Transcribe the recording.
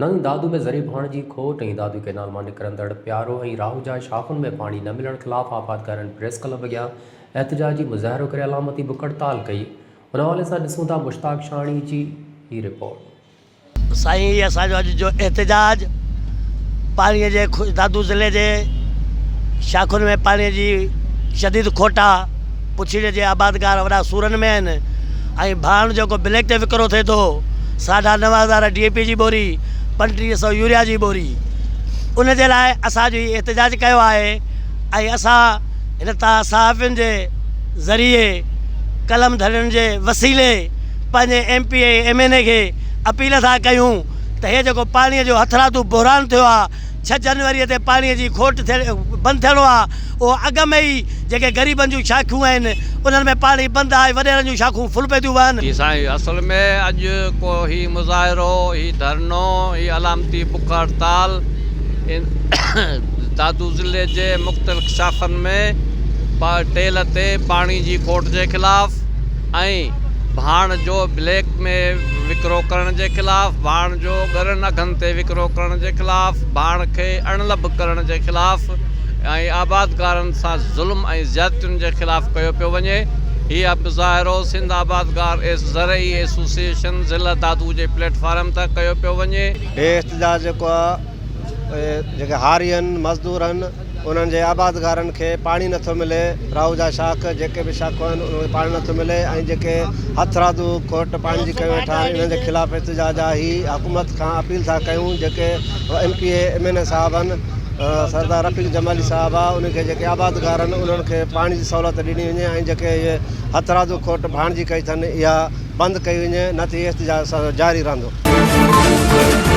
نئين دادو ۾ زرعي ڀاڻ جي کوٽ ۽ دادو ڪئنال مان نڪرندڙ پيارو ۽ راهوجا شاخن ۾ پاڻي نه ملڻ خلاف آبادگارن پريس ڪلب اڳيان احتجاجي مظاهرو ڪري علامتي بک هڙتال ڪئي. ان حوالي سان ڏسون ٿا مشتاق شاهاڻي جي هي رپورٽ. سائين هي اسان جو اڄ جو احتجاج پاڻي جي دادو ضلعي جي شاخن ۾ پاڻي جي شديد کوٽ آ پڇڙي جي آبادگار وڏا سورن ۾ آهن ۽ ڀاڻ جيڪو بليڪ تي وڪرو ٿئي ٿو ساڍا 9000 ڊي اي پي جي ٻوري 3500 يوريا جي ٻوري ان جي لاء اسان جو هي احتجاج ڪيو آهي ۽ اسان هن تان صحافين جي ذريعي قلم ڌڻين جي وسيلي پنهنجي M P A M N A کي اپيل ٿا ڪيون ته هي جيڪو پاڻي جو هٿرادو بحران ٿيو آهي ڇهه جنوري تي پاڻي جي کوٽ ٿيڻ بند ٿيڻو آهي اهو اڳ ۾ ئي جيڪي غريبن جون شاخون آهن انهن ۾ پاڻي بند آهي وڏيرن جون شاخون فل پئي ٿيون وهن. جي سائين اصل ۾ اڄ ڪو هي مظاهرو هي ڌرڻو هي علامتي بک هڙتال دادو ضلعي جي مختلف شاخن ۾ ٽيل تي پاڻي جي کوٽ جي خلاف ۽ ڀاڻ جو بليڪ ۾ وڪرو ڪرڻ جي خلاف، ڀاڻ جو ڳرن اگهن تي وڪرو ڪرڻ جي خلاف، ڀاڻ کي اڻلڀ ڪرڻ جي خلاف ۽ آبادگارن سان ظلم ۽ زيادتين جي خلاف ڪيو پيو وڃي. هي مظاهرو سنڌ آبادگار زرعي ايسوسيئيشن ضلع دادو جي پليٽ فارم تان ڪيو پيو وڃي. هي احتجاج جيڪو آ اهي جيڪي هاري آهن مزدور آهن انهن جي آبادگارن کي پاڻي نٿو ملي راهوجا شاخ جيڪي به شاخون آهن انهن کي پاڻي نٿو ملي ۽ جيڪي هٿرادو کوٽ پاڻي جي ڪيون ويٺا آهن انهن جي خلاف احتجاج آهي هي حڪومت کان اپيل ٿا ڪيون جيڪي M P A M N A صاحب آهن سردار رفيق جمالي صاحب آهي انهن کي جيڪي آبادگار آهن انهن کي پاڻي جي سهولت ڏني وڃي ۽ جيڪي اهي هٿرادو کوٽ ڀاڻ جي ڪئي اٿن اها بند ڪئي وڃي نه ته هي احتجاج اسان جو جاري رهندو.